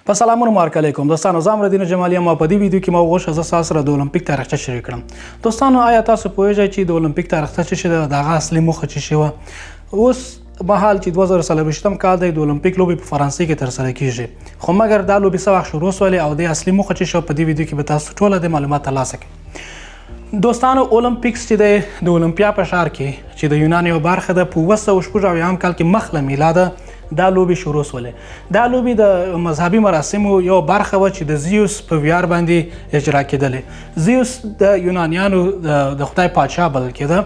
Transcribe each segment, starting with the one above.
په سلامونو مارک علیکم دوستانو، زه امردین جمالي یم. په دې ویډیو کې ما وغوښتل زه تاسو سره د المپیک تاریخچه شریک کړم. دوستانو، آیا تاسو پوهیږئ چې د المپیک تاریخچه څه شی ده، د هغه اصلي موخه څه شی وه؟ اوس مهال چې 2024 کال دی، د المپیک لوبې په فرانسې کې ترسره کیږي، خو مګر دا لوبې څه وخت شروع سولې او د اصلي موخه څه شوه؟ په دې ویډیو کې به تاسو ټوله د معلومات ترلاسه کړئ. دوستانو، اولمپیکس چې دی، د اولمپیا په ښار کې چې د یونان یو برخه ده، په 776 کال کې مخ له میلاده دا لوبې شروع سولې. دا لوبې د مذهبي مراسمو یو برخه وه چې د زیوس په ویاړ باندې اجرا کېدلې. زیوس د یونانیانو د خدای پادشاه بلل کېده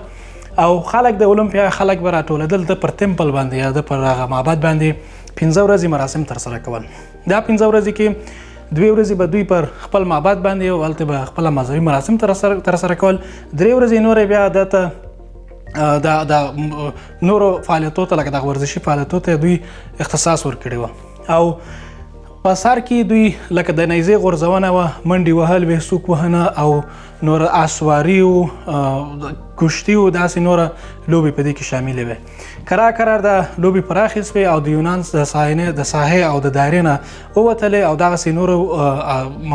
او خلک د اولمپیا خلک به راټولېدل، د پر temple باندې یا د پر هغه معبد باندې 5 ورځې مراسم ترسره کول. دا 5 ورځې کې 2 ورځې به دوی پر خپل معبد باندې او هلته به خپل مذهبي مراسم ترسره کول، 3 ورځې نورې بیا دته د نورو فعالیتو ته، لکه د ورزشي فعالیتو ته دوی اختصاص ورکړی و. او په سر کې دوی لکه د نیزې غورځونه وه، منډې وهل وې، سوک وهنه او نور اسواري او کشتي او داسې نوره لوبې په دې کې شاملې وې. کرار کرار دا لوبې پراخې سوې او د یونان د ساحې او د دایرې نه ووتلې او دغسې نورو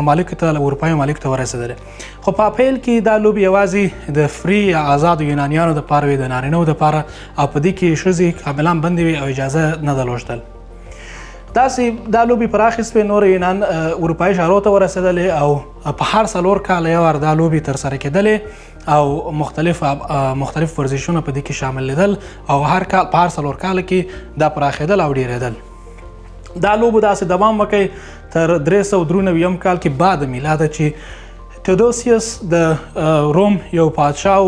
ممالکو ته، اروپایي ممالکو ته ورسېدلې. خو په پیل کې دا لوبې یوازې د free یا آزادو یونانیانو دپاره وې، د نارینهو دپاره، او په دې کې ښځې کاملا بندې وې او اجازه نه درلودل. داسې دا لوبې پراخې سوې، نور یونان اروپایي ښارو ته ورسېدلې او په هر 4 کاله یو وار دا لوبې ترسره کېدلې او مختلف مختلف ورزشونه په دې کې شاملېدل او هر کال په هر 4 کال کې دا پراخېدل او ډېرېدل. دا لوبو داسې دوام وکړ تر 393 کال کې بعد میلاده چې تیودوسیوس د روم یو پادشاه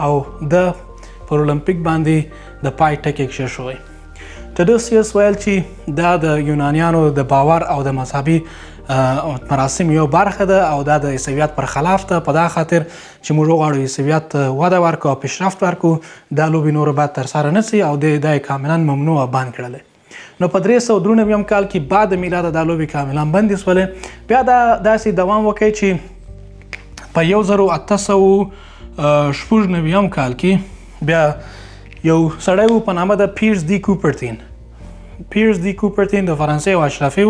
او د پر المپیک باندې د پای ټکی کښېښوی. تیودوسیوس ویل چې دا د یونانیانو د باور او د مذهبي مراسم یو برخه ده او دا د عیسویت پر خلاف ده. په دا خاطر چې موږ وغواړو عیسویت ته وده ورکړو او پیشرفت ورکړو، دا لوبې نور باید ترسره نه سي او دا یې کاملا ممنوع او بند کړلې. نو په 393 کال کې بعد میلاده دا لوبې کاملا بندې سولې. بیا دا داسې دوام وکړ چې په 1896 کال کې بیا یو سړی و په نامه د پیرز دی کوپرتین. پیرز دی کوپرتین د فرانسې یو اشرافي و،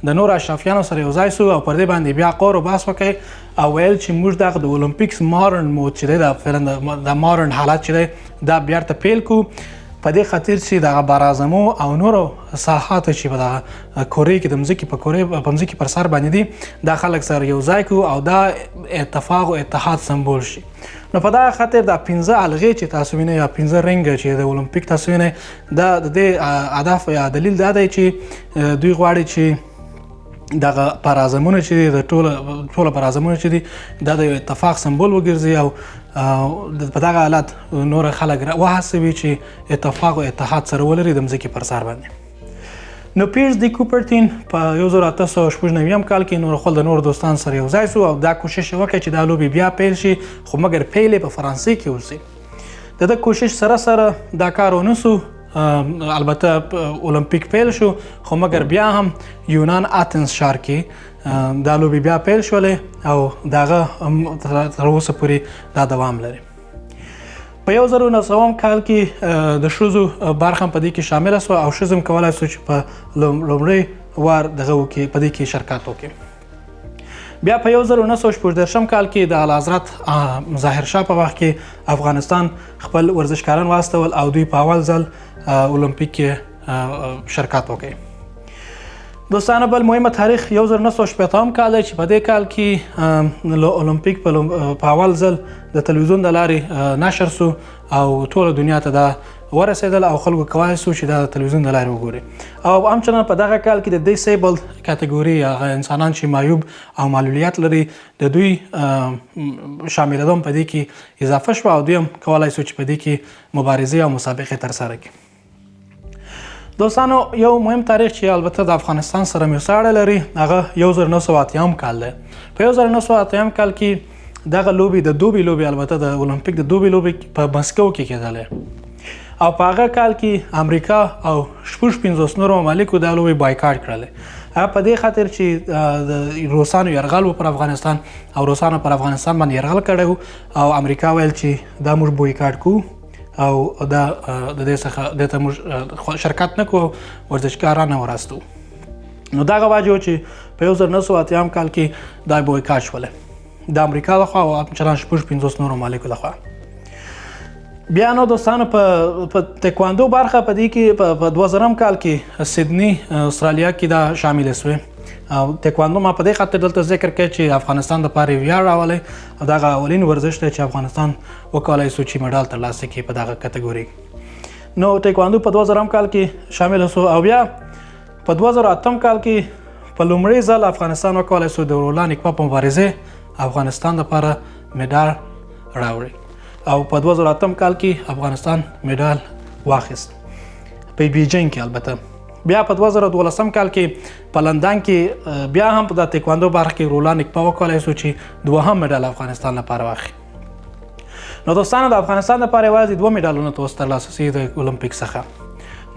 د نور اشرافیانو سره یو ځای سو او پر دې باندې بیا قور و بحث وکړ او ویل چې موږ دغه د Olympics modern mode چې دی، دا فعلا د modern حالت چې دی، دا بیرته پیل کو، په دې خاطر چې دغه براعظمو او نورو ساحاتو چې په دغه کورې کې د مځکې په کورې په مځکې پر سر باندې دي، دا خلک سره یو ځای کو او دا اتفاق او اتحاد سمبول شي. نو په دا خاطر دا پنځه حلقې چې تاسو وینئ یا پنځه رنګ چې د المپیک تاسو وینئ، دا د دې هدف یا دلیل دا دی چې دوی غواړي چې دغه براعظمونه چې دي، د ټوله براعظمونه چې دي، دا د یو اتفاق سمبول وګرځي او په دغه حالت نور خلک وهڅوي چې اتفاق او اتحاد سره ولري د مځکې پر سر باندې. نو پیرز دی کوپرتین په 1896 کال کې نور خپل د نور دوستان سره یو ځای سو او دا کوشش یې وکړ چې دا لوبې بیا پیل شي، خو مګر پیل یې په فرانسې کې وسي. د ده کوشش سره سره دا کار ونه سو. البته المپیک پیل شو، خو مګر بیا هم یونان اتنس ښار کې دا لوبې بیا پیل شولې او دغه تر اوسه پورې دا دوام لري. په 1900 کال کې د ښځو برخه هم په دې کې شامله سوه او ښځې هم کولای سو چې په لومړی وار دغه وکړي، په دې کې شرکت وکړي. بیا په 1936 کال کې د اعلیحضرت ظاهر شاه په وخت کې افغانستان خپل ورزشکاران واستول او دوی په اول ځل المپیک کې شرکت وکړ. دوستانو، بل مهمه تاریخ 1960 کال دی چې په دې کال کې له المپیک په اول ځل د تلویزیون د لارې نشر سو او ټوله دنیا ته دا ورسېدل او خلکو کولای سو چې دا د تلویزیون د لارې وګوري. او همچنان په دغه کال کې د disabled category، هغه انسانان چې معیوب او معلولیت لري، د دوی شاملېدو هم په دې کې اضافه شوه او دوی هم کولای سو چې په دې کې مبارزې او مسابقې ترسره کړي. دوستانو، یو مهم تاریخ چې البته د افغانستان سره مې اړه لري، هغه 1980 کال دی. په 1980 کال کې دغه لوبې، د دوبي لوبې، البته د المپیک د دوبي لوبې په مسکو کې کېدلې او په هغه کال کې امریکا او 56 نورو ممالکو دا لوبې بایکاټ کړلې. هغه په دې خاطر چې د روسانو یرغل و پر افغانستان او روسانو پر افغانستان باندې یرغل کړی و او امریکا ویل چې دا موږ بایکاټ کوو او دا د دې څخه د ته موږ شرکت نه کوو، ورزشکاران نه وراستو. نو دغه وجه و چې په 1980 کال کې دا بویکاټ شوله د امریکا لخوا او همچنان 56 نورو ممالکو لخوا. بیا نو دوستانو په تکواندو برخه په دې کې په 2000 کال کې سیدنی استرالیا کې دا شامل شوې. او تکواندو ما په دې خاطر دلته ذکر کړ چې افغانستان د پاره ویاړ راولي او دغه اولین ورزش دی چې افغانستان وکولای شو چې مډال ترلاسه کړي په دغه کټګوري. نو تکواندو په 2000 کال کې شامل شو. او بیا په 2008 کال کې په لومړي ځل افغانستان وکولای شو د رولا نیکپا په مبارزه افغانستان لپاره مډال راوړي او په 2008 کال کې افغانستان مډال واخیست په بیجینګ کې. البته بیا په 2012 کال کې په لندن کې بیا هم په د تکواندو برخه کې رولا نیکپا وکولای شو چې دوهم مډال افغانستان لپاره واخلي. نو دوستانو د افغانستان لپاره یوازې دوه مډالونه ته اوس ترلاسه سوي د المپیک څخه.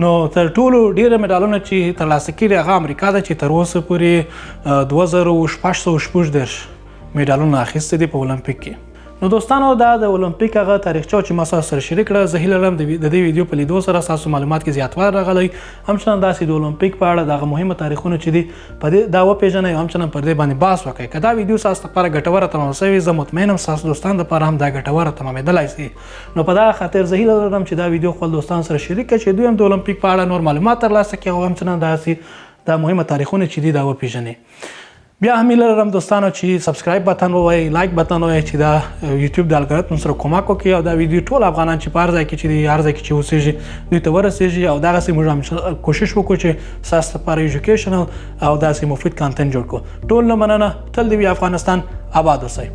نو تر ټولو ډېر مډالونه چې ترلاسه کړي هغه امریکا ده چې تر اوسه پورې 2636 مډالونه اخیستي دي په المپیک کې. نو دوستانو دا د المپیک هغه تاریخچه چې ما تاسو سره شریک کړه. زه هیله لرم د دې ویډیو په لیدو سره تاسو معلومات کې زیاتوالی راغلی، همچنان داسې د المپیک په اړه دغه مهمه تاریخونه چې دي په دې دا وپېژنئ او همچنان پر دې باندې بحث وکړئ. که دا ویډیو ستاسو لپاره ګټوره تمامه شوې، زه مطمئن یم ستاسو دوستانو لپاره هم دا ګټوره تمامېدلی شي. نو په دغه خاطر زه هیله لرم چې دا ویډیو خپل دوستانو سره شریک کړئ چې دوی هم د المپیک په اړه نور معلومات ترلاسه کړي او همچنان داسې دا مهمه تاریخونه چې دي دا وپېژني. بیا هم هیله لرم دوستانو چې subscribe button ووایئ، like button ووایئ چې دا یوټیوب د الګوریتم سره کومک وکړي او دا ویډیو ټول افغانان چې په هر ځای کې چې دي، هر ځای کې چې اوسېږي دوی ته ورسېږي او دغسې موږ هم کوشش وکړو چې ستاسو لپاره educational او داسې مفید content جوړ کړو. ټول نه مننه، تل دې وي افغانستان، آباد اوسئ.